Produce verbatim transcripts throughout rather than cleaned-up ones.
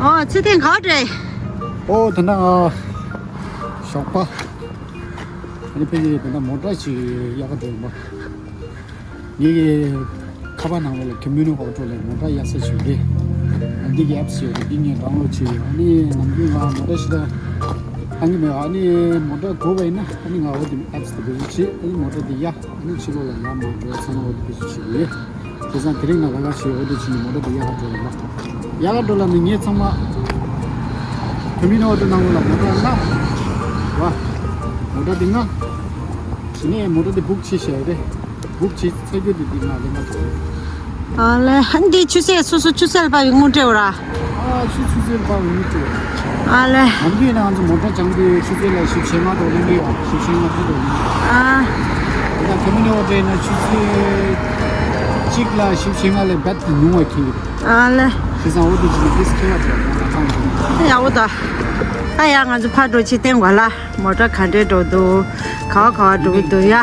ཨོ་ཚེ་ཐེངས་ག་རེད། ཨོ་ད་ནང་ཞོགས་པ། ཨ་ནི་ཕ་གི་ད་ནང་མོ་ཊ་ཞིག་གཡར་ག་འགྲོ་ཡིན་པ། ངེད་ཀྱི་ཁ་པར་ནང་ལ་ཁེ་མུ་ནི་ཧོ་ཊོ་ལ་མོ་ཊ་གཡར་ས་ཞིག་རེད། ཨ་འདི་གི་ཨེབ་སི་ཡོད་རེད། འདི་ངས་ཌའུན་ལོཌ་བྱས་ཡོད། ཨ་ནི་ནམ་རྒྱུན་ང་མོ་ཊ་ཞིག་ད་ཨ་ནི་མེད། ཨ་ནི་མོ་ཊ་དགོས་པ་ཡིན་ན་ཨ་ནི་ང་འོ་དེ་ཨེབ་སི་དེ་བེད་སྤྱོད་བྱེད། ཨ་ནི་མོ་ཊ་དེ་གཡར། ཨ་ནི་ཕྱི་ལོགས་ལ་ཡར་མར་འགྲོ་ཚང་མ་འོ་དེ་བེད་སྤྱོད་བྱེད་ཀྱི་ཡོད། དེ་ཙང་དེ་རིང་ང་ལ་ལ་ཞིག་འོ་དེ་བྱས་ནས་མོ་ཊ་དེ་གཡར་ག་འགྲོ་ལ་ལ། གཡར་ག་འགྲོ་ལ་ནི་ངས་ཚང་མ་ཁེ་མུ་ནི་ཧོ་ཊོ་ནང་ལ་མོ་ཊ་ལ་བ། མོ་ཊ་དེ་ང་དེ་ནས་མོ་ཊ་དེ་བུག་བྱས་བཞག་ཡོད་རེད། བུག་བྱས་ཚར་རྒྱུ་དེ་འདི་ང་ལེན་ག་འགྲོ། ཨ་ལེ། ཨ་འདི་ཆུ་ཚོད་སོ་སོ་ཆུ་ཚོད་ལ་ཕབ་པའི་དངུལ་སྤྲད་འོ་ར། ཨ་ཆུ་ཆུ་ཚོད་ལ་ཕབ་པའི་དངུལ་སྤྲད། ཨ་ལེ། ནམ་རྒྱུན་ན་ང་ཚོ་མོ་ཊ་སྦྱངས་དུས་ཆུ་ཚོད་ལ་བཞི་བཅུ་ཞེ་ལྔ་དྲུག་ལེན་གྱི་ཡོད། བཞི་བཅུ་ཞེ་ལྔ་དྲུག་དྲུག་ལེན། ཨ། ད་ཁེ་མུ་ནི་ཧོ་ཊོ་ན་ཆུ་ཚོད་གཅིག་ལ་བཞི་བཅུ་ཞེ་ལྔ་ལས་རྦད་དེ་ཉུང་བ་ཁེལ་གྱི་རེད། ཨ་ལེ། བྱས་ཙང་འོ་དེ་ཅིག་ཏིས་ཁེལ་བ་དེ་ང་ཚང་མ། ཡག་པོ་ད། ད་ཡ་ང་ཚོ་ཕར་འགྲོ་ཆེད་བསྟན་དགོས་ལ། མོ་ཊ་ག་འདྲས་འགྲོ་འདུག་ག་བ་ག་བ་འགྲོ་གི་འདུག་ཡ། ཡ་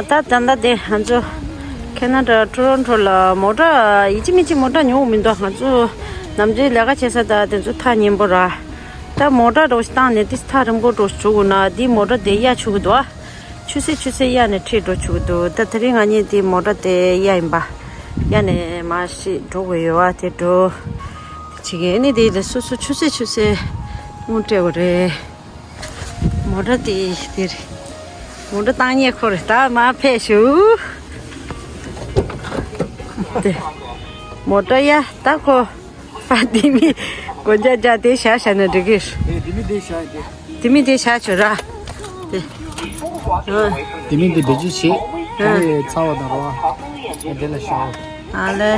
ད་ད་ལྟ་དེ་ང་ཚོ་ཁེ་ན་ཌ་ཊོ་རོན་ཊོ་ལ་མོ་ཊ་ཡིན་གཅིག་མིན་གཅིག་མོ་ཊ་ཉོ་འོང་མི་འདུག་ང་ཚོ་ནམ་རྒྱུན་ལས་ཀ་བྱེད་ས་ད་དེ་ཚོ་ཐག་ཉེ་པོ་ར། ད་མོ་ཊ་འགྲོ་ཞིག་བཏང་ནས་དེ་ཐག་རིང་པོ་འགྲོ་ཞིག་འགྲོ་དགོས་ན་དེ་མོ་ཊ་དེ་གཡར་ཆོག་གི་འདུག་ཆུ་ཚོད་ཆུ་ཚོད་གཡར་ནས་ཁྲིད་འགྲོ་ཆོག་གི་འདུག་ད་དེ་རིང་ང་གཉིས་དེ་མོ་ཊ་དེ་གཡར་ཡིན་པ། གཡར་ནས་མར་ཞིག་འགྲོ་དགོས་ཡོད་པ་དེ་འགྲོ། དེ་བྱེད་ཀྱི་ཨ་ནི་དེ་ལ་སོ་སོ་ཆུ་ཚོད་ཆུ་ཚོད་དངུལ་སྤྲད་དགོས་རེད། མོ་ཊ་དེ་དེ་རེད། མོ་ཊ་བཏང་ཉེ་ཁོ་རེད། ད་མར་ཕེབས་ཤོག་དེ་མོ་ཊ་ཡ་ད་ཁོ། ཨ་དེ་མི་སྒོ་ལྕགས་ལྕགས་དེ་བཞག་བཞག་ན་འགྲིག་གི། དེ་དེ་མི་དེ་བཞག་དེ། དེ་མི་དེ་བཞག་ཆོག་ར། དེ། ཨ། དེ་མི་དེ་བེད་སྤྱོད་བྱེད། ཨ། དེ་ཚ་བ་དང་རོ། དེ་ལ་བཞག་ཨ་ལེ།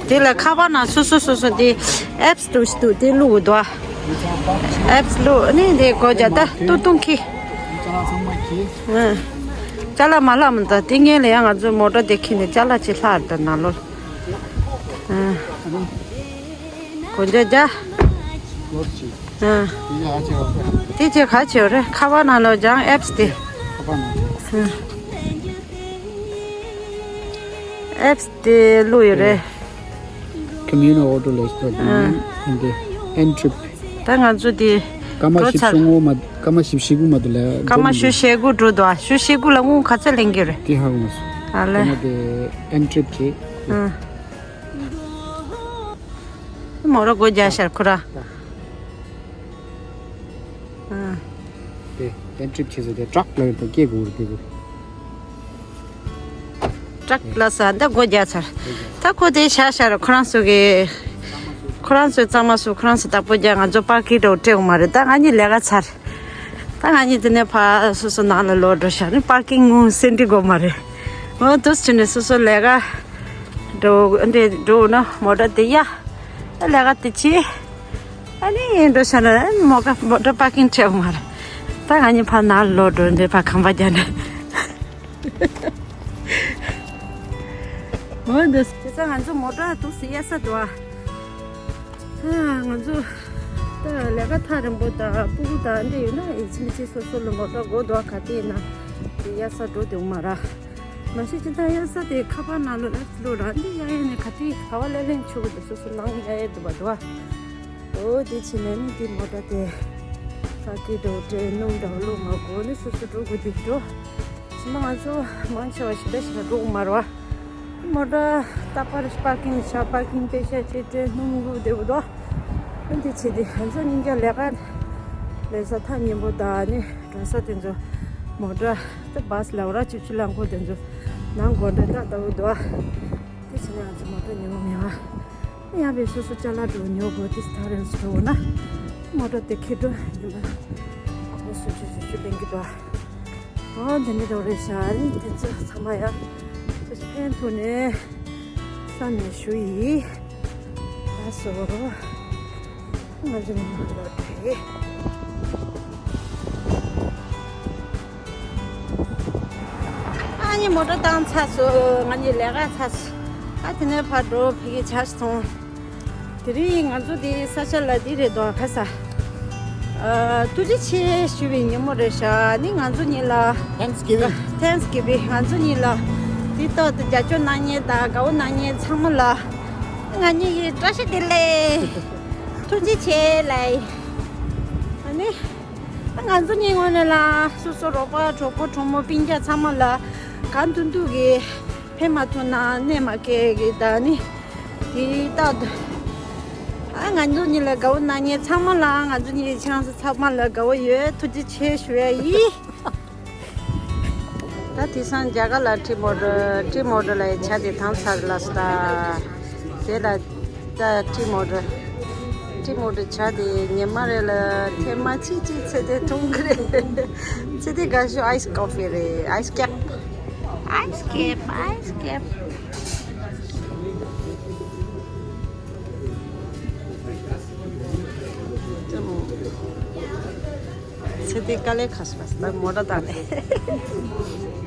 དེ་ལ་ཁ་པར་ནང་སོ་སོ་སོ་སོ་དེ་ཨེབ་སི་འདུག་ཤི་འདུག་དེ་བླུག་དགོས་འདུག་ཨེབ་སི་བླུག་ནི་དེ་སྒོ་ལྕགས་ད་ཏུ་ཏུང་ཁི། ཨ། ཅ་ལག་མ་ལྷག་མི་འདུག་དེ་སྔོན་ལ་ཡང་ང་ཚོའི་མོ་ཊ་དེ་ཁྱེར་ནས་ཅ་ལག་ཅིག་ལྷག་རེད་ད་ནང་ལོགས། ཨ། གོན་རྒྱ་རྒྱ། ལོར་ཅི། ཨ། དེ་ཡ་ཆེ་བ། དེ་ཆེ་ག་ཆེ་རེད། ཁ་པར་ནང་ལོགས་སྦྱང་། ཨེབ་སི་དེ། ཁ་པར་ནང་། ཨ། ཨེབ་སི་དེ་བླུགས་ཡོད་རེད། Communal auto list ཨ། འདི་ཨེན་ཊིབ། ད་ང་ཚོ་དེ་སྐར་མ་འགྲོ་བཞི་བཅུ་ཚར། ཞེ་ལྔ་མ། སྐར་མ་བཞི་བཅུ་ཞེ་དགུ་མ་གཏོགས་ལས་སྐར་མ་བཞི་བཅུ་ཞེ་དགུ་འགྲོ་འདུག་ཨ། བཞི་བཅུ་ཞེ་དགུ་ལ་དངུལ་ག་ཚད་ལེན་གྱི་རེད། དེ་ཧ་གོ་མ་སོང་། ཨ་ལེ། སྐར་མ་དེ་ཨེན་ཊིབ་བྱེད། ཨ། མོ་ར་སྒོ་རྒྱག་ཤར་ཁོ་ར། ཨ། དེ་ཨེན་ཊིབ་བྱེད་ཟེར་དེ་ཊག་ལ་ཡོད་པ་སྐྱེ་དགོས་རེད་དེ། ཊག་ལ་ས་འདི་སྒོ་རྒྱག་ཚར། ད་ཁོ་དེ་ཤར་ཤར་ཁོ་རང་ཚོ་གི། ཁོ་རང་ཚོའི་གཙང་མ་སུ་ཁོ་རང་ཚོ་བདག་པོ་རྒྱག་ང་ཚོ་པར་ཀིང་འགྲོ་སྤྲད་འོང་མ་རེད། ད་ང་གཉིས་ལས་ཀ་ཚར། ད་ང་གཉིས་དེ་ནས་ཕར་སོ་སོ་ནང་ལ་ལོག་འགྲོ་ཤག་ནི་པར་ཀིང་དངུལ་སེན་ཊི་དགོས་མ་རེད། འོ་དུས་ཕྱིན་ནས་སོ་སོ་ལས་ཀ་འགྲོ་འདྲེ་འགྲོ་ན་མོ་ཊ་དེ་ཡ། ད་ལས་ཀ་དེ་བྱེད། ཨ་ནི་འགྲོ་ཤག་ན་མོ་ཀ་མོ་ཊ་པར་ཀིང་སྤྲད་མ་རེད། ད་ང་གཉིས་ཕར་ནང་ལོག་འགྲོ་འདྲེ་ཕར་ཁང་པ་རྒྱག་ནས། འོ་འདུག་སེ། དེ་ཚོ་ང་ཚོ་མོ་ཊ་འདུག་སེ་གཡར་ས་འདུག་ཨ། ང་ཚོ་ད་ལས་ཀ་ཐག་རིང་པོ་དང་སྤུ་གུ་དང་འདྲ་ཡོད་ན་ཡིན་གཅིག་མིན་གཅིག་སོ་སོ་ལ་མོ་ཊ་དགོས་འདུག་ཨ། ག་དེ་ཡིན་ན་དེ་གཡར་ས་འགྲོ་དེ་འོང་མ་ར། མ་གཞི་ཅི་ལྟར་གཡར་ས་དེ་ཁ་པར་ནང་ལོགས་ལ་ལོགས་ར་འདི་གཡར་ཡས་ནས་ག་དེ་ག་བ་ལེན་ལེན་ཆོག་གི་འདུག་སོ་སོ་ནང་གཡར་ཡས་འདུག་པ་འདུག་ཨ། འོ་དེ་བྱས་ནས་ནི་འདི་མོ་ཊ་དེ་ས་ཀི་འགྲོ་སྤྲད་སྣུམ་འདྲ་བླུགས་མ་དགོས་ནི་སོ་སོ་འགྲོ་དགོས་དེ་འགྲོ། ཕྱི་མ་ང་ཚོ་མང་ཆེ་བ་ཞེ་དྲག་ཞེ་དྲག་འགྲོ་དགོས་མ་རེད་བ། མོ་ཊ་རྟག་པར་པར་ཀིང་བྱ་པར་ཀིང་པེ་ཤ་བྱས་ཏེ་སྣུམ་བླུགས་བསྡད་པ་འདུག་འདི་བྱས་ཏེ་ང་ཚོ་གཉིས་ཀ་ལས་ཀ་ལས་ས་ཐག་ཉེ་པོ་དང་ནི་འགྲོ་ས་དེ་ཚོ་མོ་ཊ་དེ་བྷ་སི་ལ་འོ་ར་ཆུ་ཆུ་རླངས་འཁོར་དེ་ཚོ་ནང་སྒོ་འགྲམ་ཏག་ཏག་འདུག་དེ་བྱས་ནས་ང་ཚོ་མོ་ཊ་ཉོ་གི་མེད་བ། ཡང་བས་སོ་སོ་ཅ་ལག་འགྲོ་ཉོ་དགོས་དེ་ཐག་རིང་སུ་འགྲོ་འོ་ན་མོ་ཊ་དེ་ཁེ་འགྲོ་ཉི་མ་གོ་སུ་ཆུ་ཆུ་ཆུ་ལེན་གི་འདུག་འོ་འདི་འདྲ་འདྲ་རེད་ཤག་ཨ་ནི་དེ་ཚོ་ཚང་མ་ཡ་ཚོ་ཕན་ཐོགས་ནས་བསམ་ནས་ཞུ་ཡིས། ལགས་སོ། ང་ཚོ་ནི་མ་ལོ་དེ་ཨ་ནི་མོ་ཊ་བཏང་ཚར་སོང་། ང་གཉིས་ལས་ཀ་ཚར་སོང་། ཨ་དེ་ནས་ཕར་འགྲོ་ཕ་གི་ཆར་སོང་། དེ་རིང་ང་ཚོ་དེ་ས་ཆ་ལ་འདི་རེད་དོ་ཁ་ས། ཨ་ཐུགས་རྗེ་ཆེ་ཞུ་བའི་ཉིན་མོ་རེད་ཤག་ནི་ང་ཚོ་གཉིས་ལ་Thanksgiving. Thanksgiving. ང་ཚོ་གཉིས་ལ་འདི་ཏོག་ཏུ་རྒྱབ་སྐྱོར་གནང་མཁན་དང་དགའ་བོ་གནང་མཁན་ཚང་མ་ལ་ང་གཉིས་ཀྱི་བཀྲ་ཤིས་བདེ་ལེགས། ཐུགས་རྗེ་ཆེ་ལབ་ཡིན། ཨ་ནི་ང་ཚོ་གཉིས་ངོས་ནས་ལ་སོ་སོ་རོགས་པ་གྲོགས་པོ་གྲོགས་མོ་སྤུན་ཀྱག་ཚང་མ་ལ་གང་ཐུབ་ཐུབ་ཀྱིས་ཕན་མ་ཐོགས་ན་གནོད་མ་སྐྱེལ་གི་ད་ནི། དེ་ལྟ་དུ། ཨ་ང་ཚོ་གཉིས་ལ་དགའ་བོ་གནང་མཁན་ཚང་མ་ལ་ང་ཚོ་གཉིས་ཁྱེད་རང་ཚོ་ཚང་མ་ལ་དགའ་བོ་ཡོད། ཐུགས་རྗེ་ཆེ་ཞུ་ཡ་ཡིན། ད་དེང་སང་རྒྱ་གར་ལ་ཊི་མོ་ཊ་ཊི་མོ་ཊ་ལ་ཡི་ཆ་དེ་དང་ཚར་ལ་སྟ། དེ་ལ་ད་ཊི་མོ་ཊ་ཊི་མོ་ཊ་ཆ་དེ་ཉི་མ་རེ་ལ་ཐེངས་མ་གཅིག་གཅིག་ཚེ་དེ་འཐུང་གི་རེད། ཚེ་དེ་དགའ་ཤོས་ཨའི་སི་ཀོ་ཕི་རེད། ཨའི་སི་ཀེབ། ཨའི་སི་ཀེབ། ཨའི་སི་ཀེབ། ཚེ་དེ་དཀའ་ལས་ཁག་སོང་། ད་མོ་ཊ་བཏང་ནས།